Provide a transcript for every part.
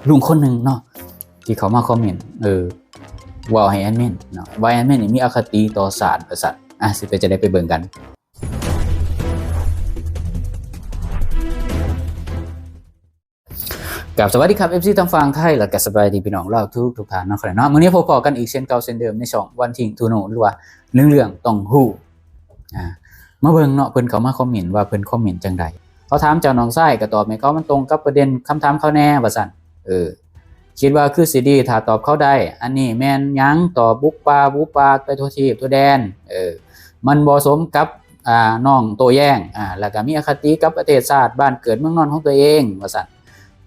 ລຸງຄົນໜຶ່ງເນາະ ທີ່ເຂົ້າມາຄອມເມັນ ເອີ ເວົ້າໃຫ້ແອດມິນເນາະ ວ່າແອດມິນນີ້ມີອະຄະຕິຕໍ່ຊາດວ່າຊັ້ນ. ອ່ະ ຊິເປັນຈັ່ງໃດໄປເບິ່ງກັນ. ກາບສະຫວັດດີຄັບ ເອັຟຊີ ທາງຝັ່ງໄທ ແລະກະສະບາຍດີພີ່ນ້ອງລາວທຸກໆທ່ານເນາະ ເນາະ. ມື້ນີ້ພົບພໍ້ກັນອີກເຊັ່ນເກົ່າເຊັ່ນເດີມໃນຊ່ອງ One Thing to Know ຫຼືວ່າ ໜຶ່ງເລື່ອງຕ້ອງຮູ້. ອ່າ ມາເບິ່ງເນາະ ເພິ່ນເຂົ້າມາຄອມເມັນວ່າເພິ່ນຄອມເມັນຈັ່ງໃດ. ເຂົາຖາມເຈົ້ານ້ອງຊາຍ ກໍຕອບໃຫ້ເຂົາ ມັນຕົງກັບປະເດັນຄຳຖາມເຂົາແດ່ວ່າຊັ້ນ. ເອີ ຄິດວ່າຄືຊິດີຖ້າຕອບເຂົາໄດ້. ອັນນີ້ແມ່ນຫຍັງ? ຕອບບຸບປາບຸບປາກໄປທົ່ວທີບທົ່ວແດນ. ເອີ ມັນບໍ່ສົມກັບ ອ່າ ນ້ອງໂຕ້ແຍ້ງ. ອ່າ ແລ້ວກໍມີອະຄະຕິກັບປະເທດຊາດ ບ້ານເກີດເມືອງນອນຂອງຕົວເອງວ່າຊັ້ນ.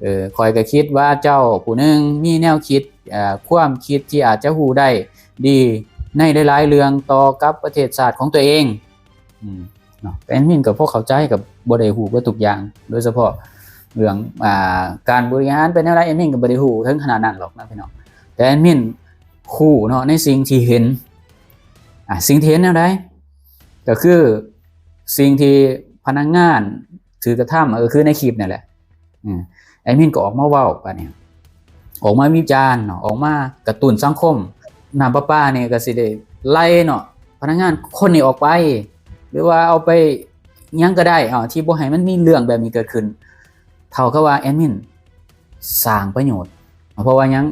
ເອີ ຂ້ອຍກໍຄິດວ່າເຈົ້າຜູ້ໜຶ່ງມີແນວຄິດ ເອີ ຄວາມຄິດທີ່ອາດຈະຮູ້ໄດ້ດີໃນຫຼາຍໆເລື່ອງຕໍ່ກັບປະເທດຊາດຂອງຕົວເອງ. ອືມ ເນາະ ແອດມິນກໍພໍເຂົ້າໃຈ ກໍບໍ່ໄດ້ຮູ້ເບິດທຸກຢ່າງ ໂດຍສະເພາະເລື່ອງ ອ່າ ການບໍລິຫານເປັນແນວໃດ ແອດມິນກໍບໍ່ໄດ້ຮູ້ເຖິງຂະໜາດນັ້ນຫຼອກນະພີ່ນ້ອງ. ແຕ່ແອດມິນຮູ້ເນາະ ໃນສິ່ງທີ່ເຫັນ. ອ່າ ສິ່ງທີ່ເຫັນແນວໃດ? ກໍຄືສິ່ງທີ່ພະນັກງານຖືກກະທຳ ກໍຄືໃນຄລິບນັ້ນແຫຼະ. ອືມ ແອດມິນກໍອອກມາເວົ້າບາດນີ້ ອອກມາວິຈານເນາະ ອອກມາກະຕຸ້ນສັງຄົມ. ນ້ຳປະປານີ້ກໍຊິໄດ້ໄລ່ເນາະ ພະນັກງານຄົນນີ້ອອກໄປ ຫຼືວ່າເອົາໄປຫຍັງກໍໄດ້ ເອົາ ທີ່ບໍ່ໃຫ້ມັນມີເລື່ອງແບບນີ້ເກີດຂຶ້ນ. ເທົ່າກັບວ່າແອດມິນສ້າງປະໂຫຍດ. ເພາະວ່າຫຍັງ?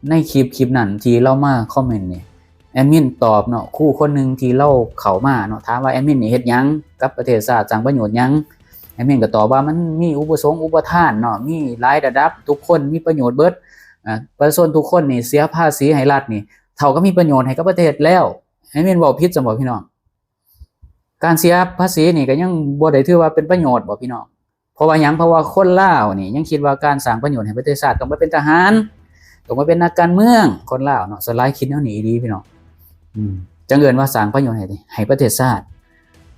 ໃນຄລິບ ຄລິບນັ້ນທີ່ລາວມາຄອມເມັນນີ້ ແອດມິນຕອບເນາະ ຄູຄົນໜຶ່ງທີ່ລາວເຂົ້າມາເນາະ ຖາມວ່າແອດມິນນີ້ເຮັດຫຍັງກັບປະເທດຊາດ ສ້າງປະໂຫຍດຫຍັງ? ແອດມິນກໍຕອບວ່າມັນມີອຸປະສົງອຸປະທານເນາະ ມີຫຼາຍລະດັບ ທຸກຄົນມີປະໂຫຍດເບິດ. ອາ ປະຊາຊົນທຸກຄົນນີ້ເສຍພາສີໃຫ້ລັດນີ້ ເທົ່າກັບມີປະໂຫຍດໃຫ້ກັບປະເທດແລ້ວ. ແອດມິນເວົ້າຜິດຊັ້ນບໍ່ພີ່ນ້ອງ? ການເສຍພາສີນີ້ກໍຍັງບໍ່ໄດ້ຖືວ່າເປັນປະໂຫຍດບໍ່ພີ່ນ້ອງ? ເພາະວ່າຫຍັງ? ເພາະວ່າຄົນລາວນີ້ຍັງຄິດວ່າການສ້າງປະໂຫຍດໃຫ້ປະເທດຊາດ ຕ້ອງໄປເປັນທະຫານ ຕ້ອງໄປເປັນນັກການເມືອງ. ຄົນລາວເນາະ ສ່ວນຫຼາຍຄິດແນວນີ້ອີ່ຫຼີພີ່ນ້ອງ. ອືມ ຈັ່ງເອີ້ນວ່າສ້າງປະໂຫຍດໃຫ້ ໃຫ້ປະເທດຊາດ.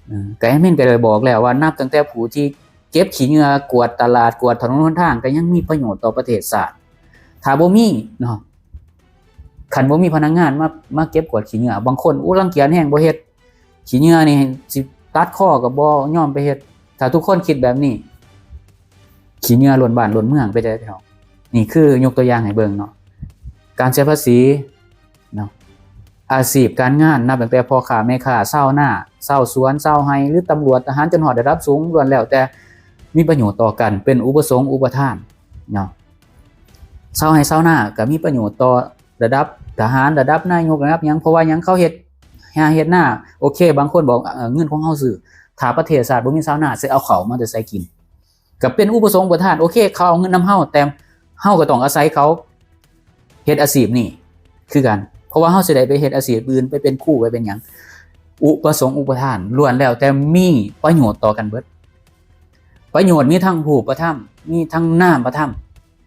ເອີ ກໍແອດມິນກໍໄດ້ບອກແລ້ວວ່າ ນັບຕັ້ງແຕ່ຜູ້ທີ່ເກັບຂີ້ເຫຍື້ອ ກວາດຕະຫຼາດ ກວາດຖະໜົນຫົນທາງ ກໍຍັງມີປະໂຫຍດຕໍ່ປະເທດຊາດ. ຖ້າບໍ່ມີເນາະ ຄັນບໍ່ມີພະນັກງານມາ ມາເກັບກວາດຂີ້ເຫຍື້ອ ບາງຄົນ ໂອ້ ລັງກຽດແຮງ ບໍ່ເຮັດ. ຂີ້ເຫຍື້ອນີ້ຊິຕັດຄໍກໍບໍ່ຍອມໄປເຮັດ. ຖ້າທຸກຄົນຄິດແບບນີ້ ຂີ້ເຫຍື້ອລົ້ນບ້ານລົ້ນເມືອງໄປເລີຍພີ່ນ້ອງ. ນີ້ຄືຍົກຕົວຢ່າງໃຫ້ເບິ່ງເນາະ ການເສຍພາສີເນາະ ອາຊີບການງານ ນັບຕັ້ງແຕ່ພໍ່ຄ້າແມ່ຄ້າ ຊາວນາ ຊາວສວນ ຊາວໄຮ່ ຫຼືຕຳຫຼວດ ທະຫານ ຈົນຮອດລະດັບສູງ ລ້ວນແລ້ວແຕ່ມີປະໂຫຍດຕໍ່ກັນ ເປັນອຸປະສົງອຸປະທານເນາະ. ຊາວໄຮ່ຊາວນາກໍມີປະໂຫຍດຕໍ່ ລະດັບທະຫານ ລະດັບນາຍົກ ລະດັບຫຍັງ. ເພາະວ່າຫຍັງ? ເຂົາເຮັດໄຮ່ເຮັດນາ. ໂອເຄ ບາງຄົນບອກ ເອີ ເງິນຂອງເຮົາຊື້. ຖ້າປະເທດຊາດບໍ່ມີຊາວນາ ຊິເອົາເຂົ້າມາແຕ່ໃສກິນ? ກໍເປັນອຸປະສົງອຸປະທານ. ໂອເຄ ເຂົາເອົາເງິນນຳເຮົາ ແຕ່ເຮົາກໍຕ້ອງອາໄສເຂົາເຮັດອາຊີບນີ້ຄືກັນ. ເພາະວ່າເຮົາຊິໄດ້ໄປເຮັດອາຊີບອື່ນ ໄປເປັນຄູ ໄປເປັນຫຍັງ. ອຸປະສົງອຸປະທານ ລ້ວນແລ້ວແຕ່ມີປະໂຫຍດຕໍ່ກັນເບິດ. ປະໂຫຍດມີທັງຮູບປະທຳ ມີທັງນາມປະທຳ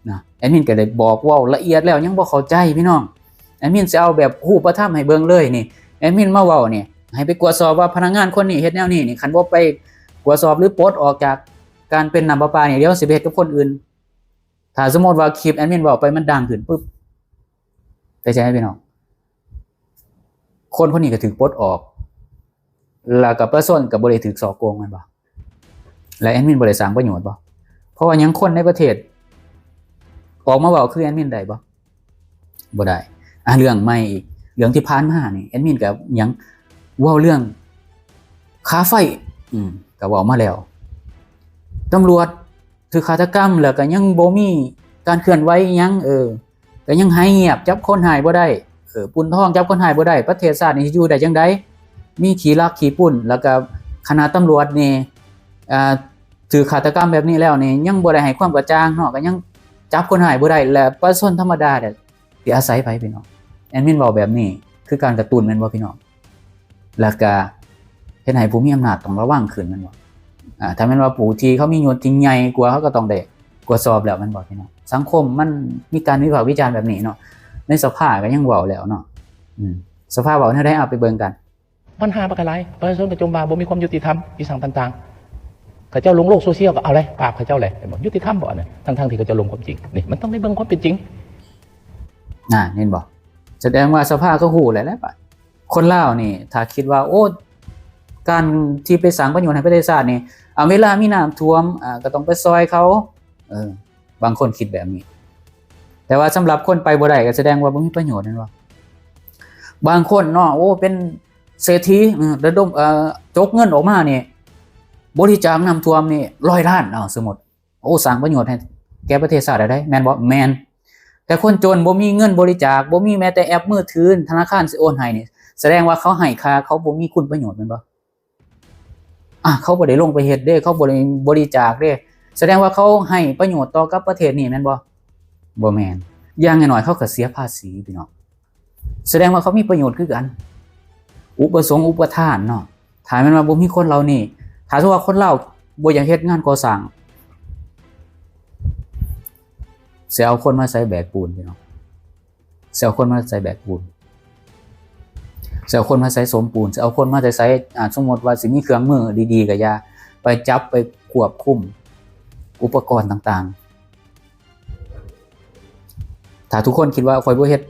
ນະ. ແອດມິນກໍໄດ້ບອກເວົ້າລະອຽດແລ້ວ ຍັງບໍ່ເຂົ້າໃຈພີ່ນ້ອງ. ແອດມິນຊິເອົາແບບຮູບປະທຳໃຫ້ເບິ່ງເລີຍນີ້. ແອດມິນມາເວົ້ານີ້ ໃຫ້ໄປກວດສອບວ່າພະນັກງານຄົນນີ້ເຮັດແນວນີ້ນີ້ ຄັນບໍ່ໄປກວດສອບ ຫຼື ປົດອອກຈາກການເປັນນ້ຳປະປານີ້ ດຽວຊິໄປເຮັດກັບຄົນອື່ນ. ຖ້າສົມມຸດວ່າຄລິບແອດມິນເວົ້າໄປມັນດັງຂຶ້ນປຶບ ເປັນຈັ່ງໃດພີ່ນ້ອງ? ຄົນຄົນນີ້ກໍຖືກປົດອອກ ແລ້ວກໍປະຊາຊົນກໍບໍ່ໄດ້ຖືກສໍ້ໂກງແມ່ນບໍ່? ແລະແອດມິນບໍ່ໄດ້ສ້າງປະໂຫຍດບໍ່? ເພາະວ່າຫຍັງ? ຄົນໃນປະເທດອອກມາເວົ້າຄືແອດມິນໄດ້ບໍ່? ບໍ່ໄດ້. ອ່າ ເລື່ອງໃໝ່ອີກ ເລື່ອງທີ່ຜ່ານມານີ້ ແອດມິນກໍຫຍັງ ເວົ້າເລື່ອງຄ່າໄຟ ອືມ ກໍເວົ້າມາແລ້ວ. ຕຳຫຼວດຖືກຄາດຕະກຳ ແລ້ວກໍຍັງບໍ່ມີການເຄື່ອນໄຫວອີ່ຫຍັງ ເອີ ກໍຍັງຫາຍງຽບ ຈັບຄົນຮ້າຍບໍ່ໄດ້ ເອີ ປຸ້ນທອງ ຈັບຄົນຮ້າຍບໍ່ໄດ້ ປະເທດຊາດນີ້ຊິຢູ່ໄດ້ຈັ່ງໃດ? ມີຂີ້ລັກຂີ້ປຸ້ນ ແລ້ວກໍຂະໜາດຕຳຫຼວດນີ້ ອ່າ ຖືກຄາດຕະກຳແບບນີ້ແລ້ວນີ້ ຍັງບໍ່ໄດ້ໃຫ້ຄວາມກະຈ່າງເນາະ ກໍຍັງຈັບຄົນຮ້າຍບໍ່ໄດ້ ແລະປະຊາຊົນທຳມະດາເດ ຊິອາໄສໃຜພີ່ນ້ອງ? ແອດມິນເວົ້າແບບນີ້ຄືການກະຕຸ້ນແມ່ນບໍ່ພີ່ນ້ອງ? ແລ້ວກະເຮັດໃຫ້ຜູ້ມີອຳນາດຕ້ອງລະວັງຂຶ້ນແມ່ນບໍ່? ອ່າ ຖ້າແມ່ນວ່າຜູ້ທີ່ເຂົາມີຍົດທີ່ໃຫຍ່ກວ່າ ເຂົາກໍຕ້ອງໄດ້ກວດສອບແລ້ວແມ່ນບໍ່ພີ່ນ້ອງ? ສັງຄົມມັນມີການວິພາກວິຈານແບບນີ້ເນາະ ໃນສະພາກໍຍັງເວົ້າແລ້ວເນາະ. ອືມ ສະພາເວົ້າແນວໃດ? ເອົາໄປເບິ່ງກັນ. ບັນຫາບັກຫຼາຍ ປະຊາຊົນກໍຈົ່ມວ່າບໍ່ມີຄວາມຍຸຕິທຳ ອີ່ສັງຕ່າງໆ ເຂົາເຈົ້າລົງໂລກໂຊຊຽວກໍເອົາແຫຼະ ປາບເຂົາເຈົ້າແຫຼະ ເຫັນບໍ່? ຍຸຕິທຳບໍ່ອັນນັ້ນ? ທັງໆທີ່ເຂົາເຈົ້າລົງຄວາມຈິງ ນີ້ມັນຕ້ອງໄດ້ເບິ່ງຄວາມເປັນຈິງ. ນະ ເຫັນບໍ່? ສະແດງວ່າສະພາກໍຮູ້ແລ້ວແຫຼະ ບາດຄົນລາວນີ້ ຖ້າຄິດວ່າ ໂອ້ ການທີ່ໄປສ້າງປະໂຫຍດໃຫ້ປະເທດຊາດນີ້ ເອົາ ເວລາມີນ້ຳຖ້ວມ ອ່າ ກໍຕ້ອງໄປຊ່ອຍເຂົາ ເອີ ບາງຄົນຄິດແບບນີ້. ແຕ່ວ່າສຳລັບຄົນໄປບໍ່ໄດ້ ກໍສະແດງວ່າບໍ່ມີປະໂຫຍດແມ່ນບໍ່? ບາງຄົນເນາະ ໂອ້ ເປັນເສດຖີ ເອີ ລະດົມ ເອີ ຈົກເງິນອອກມານີ້ ບໍລິຈາກນ້ຳຖ້ວມນີ້ຮ້ອຍລ້ານ ເອົາ ສົມມຸດ ໂອ້ ສ້າງປະໂຫຍດໃຫ້ແກ່ປະເທດຊາດໄດ້ ແມ່ນບໍ່? ແມ່ນ. ແຕ່ຄົນຈົນບໍ່ມີເງິນບໍລິຈາກ ບໍ່ມີແມ້ແຕ່ແອັບມືຖືທະນາຄານຊິໂອນໃຫ້ນີ້ ສະແດງວ່າເຂົາໃຫ້ຄ່າ ເຂົາບໍ່ມີຄຸນປະໂຫຍດແມ່ນບໍ່? ອ່າ ເຂົາບໍ່ໄດ້ລົງໄປເຮັດເດ້ ເຂົາບໍ່ໄດ້ບໍລິຈາກເດ້ ສະແດງວ່າເຂົາໃຫ້ປະໂຫຍດຕໍ່ກັບປະເທດນີ້ແມ່ນບໍ່? ບໍ່ແມ່ນ. ຢ່າງໜ້ອຍໆເຂົາກໍເສຍພາສີພີ່ນ້ອງ ສະແດງວ່າເຂົາມີປະໂຫຍດຄືກັນ. ອຸປະສົງອຸປະທານເນາະ ຖ້າແມ່ນວ່າບໍ່ມີຄົນເຫຼົ່ານີ້ ຖ້າສົມມຸດວ່າຄົນລາວບໍ່ຢາກເຮັດງານກໍ່ສ້າງ ຊິເອົາຄົນມາໃສແບກປູນພີ່ນ້ອງ? ຊິເອົາຄົນມາໃສແບກປູນ? ຊິເອົາຄົນມາໃສສົມປູນ? ຊິເອົາຄົນມາແຕ່ໃສ? ອ່າ ສົມມຸດວ່າຊິມີເຄື່ອງມືດີໆກໍຢ່າ ໄປຈັບໄປຄວບຄຸມອຸປະກອນຕ່າງໆ. ຖ້າທຸກຄົນຄິດວ່າຂ້ອຍບໍ່ເຮັດ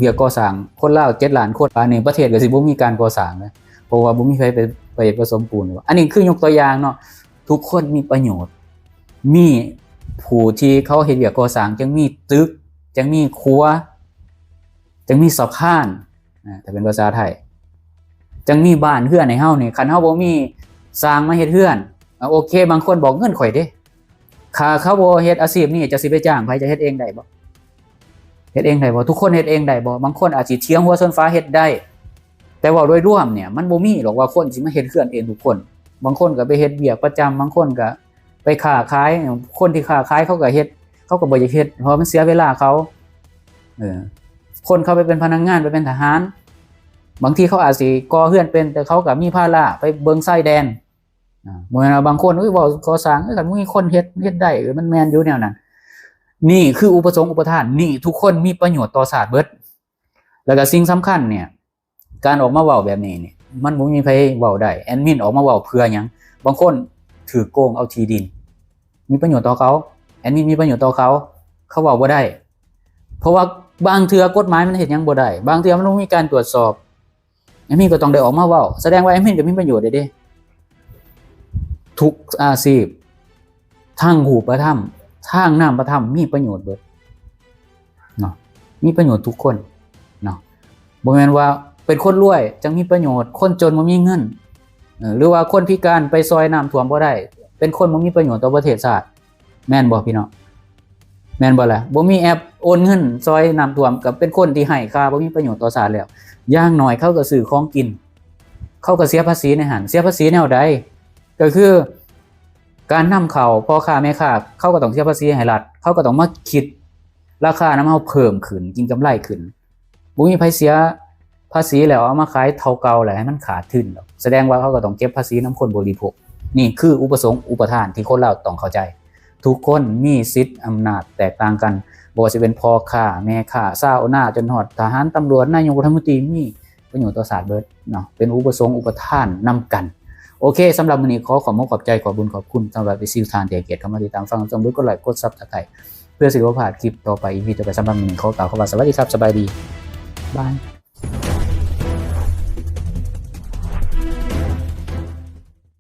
ວຽກກໍ່ສ້າງ ຄົນລາວເຈັດລ້ານຄົນ ປານນີ້ປະເທດກໍຊິບໍ່ມີການກໍ່ສ້າງນະ ເພາະວ່າບໍ່ມີໃຜໄປ ໄປປະສົມປູນ. ອັນນີ້ຄືຍົກຕົວຢ່າງເນາະ ທຸກຄົນມີປະໂຫຍດ ມີຜູ້ທີ່ເຂົາເຮັດວຽກກໍ່ສ້າງ ຈັ່ງມີຕຶກ ຈັ່ງມີຄົວ ຈັ່ງມີສະພານ ອ່າ ຖ້າເປັນພາສາໄທ ຈັ່ງມີບ້ານເຮືອນໃຫ້ເຮົານີ້. ຄັນເຮົາບໍ່ມີຊ່າງມາເຮັດເຮືອນ ອ່າ ໂອເຄ ບາງຄົນບອກເງິນຂ້ອຍເດ້ ຖ້າເຂົາບໍ່ເຮັດອາຊີບນີ້ ເຈົ້າຊິໄປຈ້າງໃຜ? ເຈົ້າເຮັດເອງໄດ້ບໍ່? ເຮັດເອງໄດ້ບໍ່? ທຸກຄົນເຮັດເອງໄດ້ບໍ່? ບາງຄົນອາດຊິຖຽງຫົວຊົນຝາເຮັດໄດ້ ແຕ່ເວົ້າໂດຍລວມນີ້ ມັນບໍ່ມີດອກວ່າຄົນຊິມາເຮັດເຮືອນເອງທຸກຄົນ. ບາງຄົນກໍໄປເຮັດວຽກປະຈຳ ບາງຄົນກໍໄປຄ້າຂາຍ. ຄົນທີ່ຄ້າຂາຍເຂົາກໍເຮັດ ເຂົາກໍບໍ່ຢາກເຮັດ ເພາະວ່າມັນເສຍເວລາເຂົາ. ເອີ ຄົນເຂົາໄປເປັນພະນັກງານ ໄປເປັນທະຫານ ບາງທີເຂົາອາດຊິກໍ່ເຮືອນເປັນ ແຕ່ເຂົາກໍມີພາລະໄປເບິ່ງຊາຍແດນ. ອ່າ ບໍ່ແມ່ນວ່າບາງຄົນ ເອີຍ ເວົ້າກໍ່ສ້າງ ເອີຍ ຄັນມີຄົນເຮັດ ເຮັດໄດ້ ເອີຍ ມັນແມ່ນຢູ່ແນວນັ້ນ. ນີ້ຄືອຸປະສົງອຸປະທານ ນີ້ທຸກຄົນມີປະໂຫຍດຕໍ່ຊາດເບິດ. ແລ້ວກໍສິ່ງສຳຄັນເນີ້ຍ ການອອກມາເວົ້າແບບນີ້ນີ້ ມັນບໍ່ມີໃຜເວົ້າໄດ້. ແອດມິນອອກມາເວົ້າເພື່ອຫຍັງ? ບາງຄົນຖືກໂກງເອົາທີ່ດິນ ມີປະໂຫຍດຕໍ່ເຂົາ ແອດມິນມີປະໂຫຍດຕໍ່ເຂົາ ເຂົາເວົ້າບໍ່ໄດ້ ເພາະວ່າບາງເທື່ອກົດໝາຍມັນເຮັດຫຍັງບໍ່ໄດ້ ບາງເທື່ອມັນບໍ່ມີການກວດສອບ. ແອດມິນກໍຕ້ອງໄດ້ອອກມາເວົ້າ ສະແດງວ່າແອດມິນກໍມີປະໂຫຍດໄດ້ເດ້. ທຸກອາຊີບ ທາງຮູບປະທຳ ທາງນາມປະທຳ ມີປະໂຫຍດເບິດເນາະ ມີປະໂຫຍດທຸກຄົນເນາະ. ບໍ່ແມ່ນວ່າເປັນຄົນລວຍຈັ່ງມີປະໂຫຍດ ຄົນຈົນບໍ່ມີເງິນ ເອີ ຫຼືວ່າຄົນພິການໄປຊ່ອຍນ້ຳຖ້ວມບໍ່ໄດ້ ເປັນຄົນບໍ່ມີປະໂຫຍດຕໍ່ປະເທດຊາດ. ແມ່ນບໍ່ພີ່ນ້ອງ? ແມ່ນບໍ່ລະ? ບໍ່ມີແອັບໂອນເງິນຊ່ອຍນ້ຳຖ້ວມ ກໍເປັນຄົນທີ່ໄຮ້ຄ່າ ບໍ່ມີປະໂຫຍດຕໍ່ຊາດແລ້ວ. ຢ່າງໜ້ອຍເຂົາກໍຊື້ຂອງກິນ ເຂົາກໍເສຍພາສີໃນຫັ້ນ. ເສຍພາສີແນວໃດ? ກໍຄືການນຳເຂົ້າ ພໍ່ຄ້າແມ່ຄ້າ ເຂົາກໍຕ້ອງເສຍພາສີໃຫ້ລັດ ເຂົາກໍຕ້ອງມາຄິດລາຄານຳເຮົາເພີ່ມຂຶ້ນ ກິນກຳໄລຂຶ້ນ. ບໍ່ມີໃຜເສຍພາສີແລ້ວເອົາມາຂາຍເທົ່າເກົ່າແລ້ວໃຫ້ມັນຂາດທຶນດອກ ສະແດງວ່າເຂົາກໍຕ້ອງເກັບພາສີນຳຄົນບໍລິໂພກ. ນີ້ຄືອຸປະສົງອຸປະທານທີ່ຄົນລາວຕ້ອງເຂົ້າໃຈ. ທຸກຄົນມີສິດອຳນາດແຕກຕ່າງກັນ ບໍ່ວ່າຊິເປັນພໍ່ຄ້າແມ່ຄ້າ ຊາວນາ ຈົນຮອດທະຫານ ຕຳຫຼວດ ນາຍົກລັດຖະມົນຕີ ມີປະໂຫຍດຕໍ່ຊາດເບິດເນາະ ເປັນອຸປະສົງອຸປະທານນຳກັນ. ໂອເຄ ສຳລັບມື້ນີ້ຂໍຂອບອົກຂອບໃຈ ຂອບບຸນຂອບຄຸນສຳລັບເອັຟຊີທຸກທ່ານທີ່ໃຫ້ກຽດເຂົ້າມາຕິດຕາມຟັງ ສົມບູນ ກົດໄລ ກົດ Subscribe ເພື່ອຊິບໍ່ພາດຄລິບຕໍ່ໄປ ອີພີຕໍ່ໄປ. ສຳລັບມື້ນີ້ຂໍກ່າວຄຳວ່າສະຫວັດດີຄັບ ສະບາຍດີ ບາຍ.